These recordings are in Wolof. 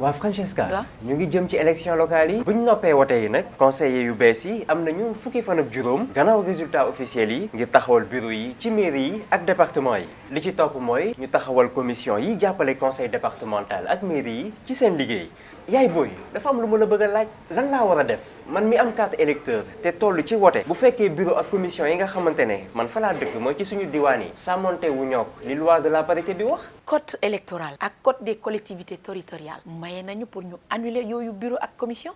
waa Francesca waaw ñu ngi jëm ci élection locale yi bu ñu noppee wote yi nag conseillers yu bees yi am nañu fukki fan ak juróom gannaaw résultat officiel yi ngir taxawal bureau yi ci mairie yi ak département yi li ci topp mooy ñu taxawal commission yi jàppale conseil départemental ak mairie yi ci seen liggéey yaay booy dafa am lu ma la bëgg a laaj lan laa war a def man mi am carte électeur te toll ci wote bu fekkee bureau ak commission yi nga xamante ne man fa laa dëkk mooy ci suñu diwaan yi sàmmonte wu ñook li loi de la parité bi wax. code électoral ak code des collectivités territoriales maye nañu pour ñu annuler yooyu bureau ak commission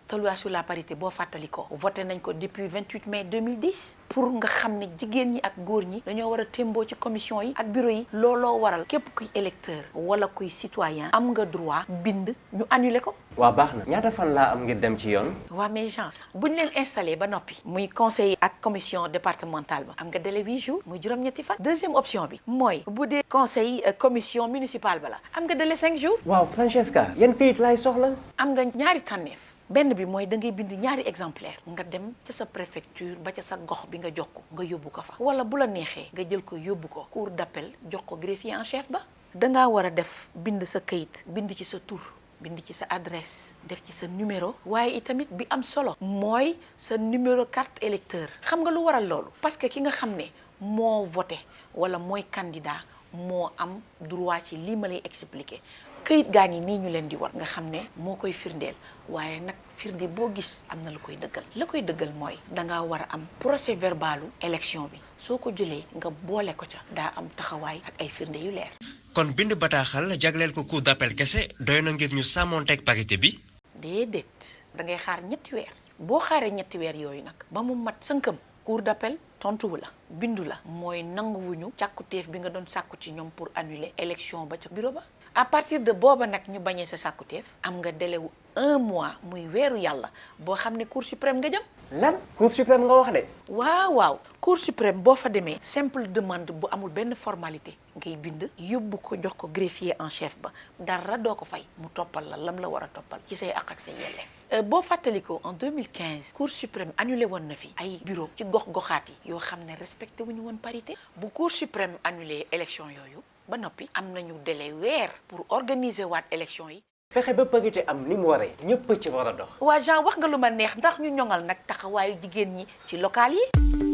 te loi sur la parité boo fàttali ko voté nañ ko depuis 28 mai 2010 pour nga xam ne jigéen ñi ak góor ñi dañoo war a témboo ci commission yi ak bureau yi looloo waral képp kuy électeur wala kuy citoyen am nga droit bind ñu annuler ko. waa baax na ñaata fan laa am ngir dem ci yoon. waa mais Jean buñ leen installé ba noppi muy conseil ak commission départementale ba am nga délai 8 jours muy juróom-ñetti fan. deuxième option bi mooy bu dee conseil commission municipale ba la am nga délai 5 jours. waaw Francesca yan këyit laay soxla. am nga ñaari tànneef. benn bi mooy da ngay bind ñaari exemplaire nga dem ca sa préfecture ba ca sa gox bi nga jox ko nga yóbbu ko fa wala bu la neexee nga jël ko yóbbu ko cour d'appel jox ko greffier en chef ba dangaa war a def bind sa kayit bind ci sa tur bind ci sa adresse def ci sa numéro waaye itamit bi am solo mooy sa numéro carte électeur xam nga lu waral loolu parce que ki nga xam ne moo voté wala mooy candidat moo am droit ci lii ma lay expliquer këyit gaa ngi nii ñu leen di war nga xam ne moo koy firndeel waaye nag firnde boo gis am na lu koy dëggal la koy dëggal mooy dangaa war a am procès verbalu élection bi soo ko jëlee nga boole ko ca daa am taxawaay ak ay firnde yu leer. kon bind bataaxal jagleel ko cour d'appel kese doy na ngir ñu sàmmonteeg parité bi. déedéet da ngay xaar ñetti weer boo xaaree ñetti weer yooyu nag ba mu mat sënkam cour d'appel tontuwu la bindu la mooy nanguwuñu càkkutéef bi nga doon sàkku ci ñoom pour annuler élection ba ca bureau ba. à partir de booba nag ñu bañee sa sàkkuteef am nga délai wu 1 mois muy weeru yàlla boo xam ne cour suprême nga jëm. lan cour suprême nga wax de. waaw cour suprême boo fa demee simple demande bu amul benn formalité ngay bind yóbbu ko jox ko greffier en chef ba dara doo ko fay mu toppal la lam la war a toppal ci say àq ak say yelleef. boo fàttalikoo en 2015 cour suprême annulé woon na fi ay bureau ci gox-goxaat yi yoo xam ne respecté wuñu woon parité bu cour suprême annulé élection yooyu. ba noppi am nañu délai weer pour organiser waat élection yi. fexe ba parité am ni mu waree ñëpp ci war a dox. waa Jean wax nga lu ma neex ndax ñu ñoŋal nag taxawaayu jigéen ñi ci local yi.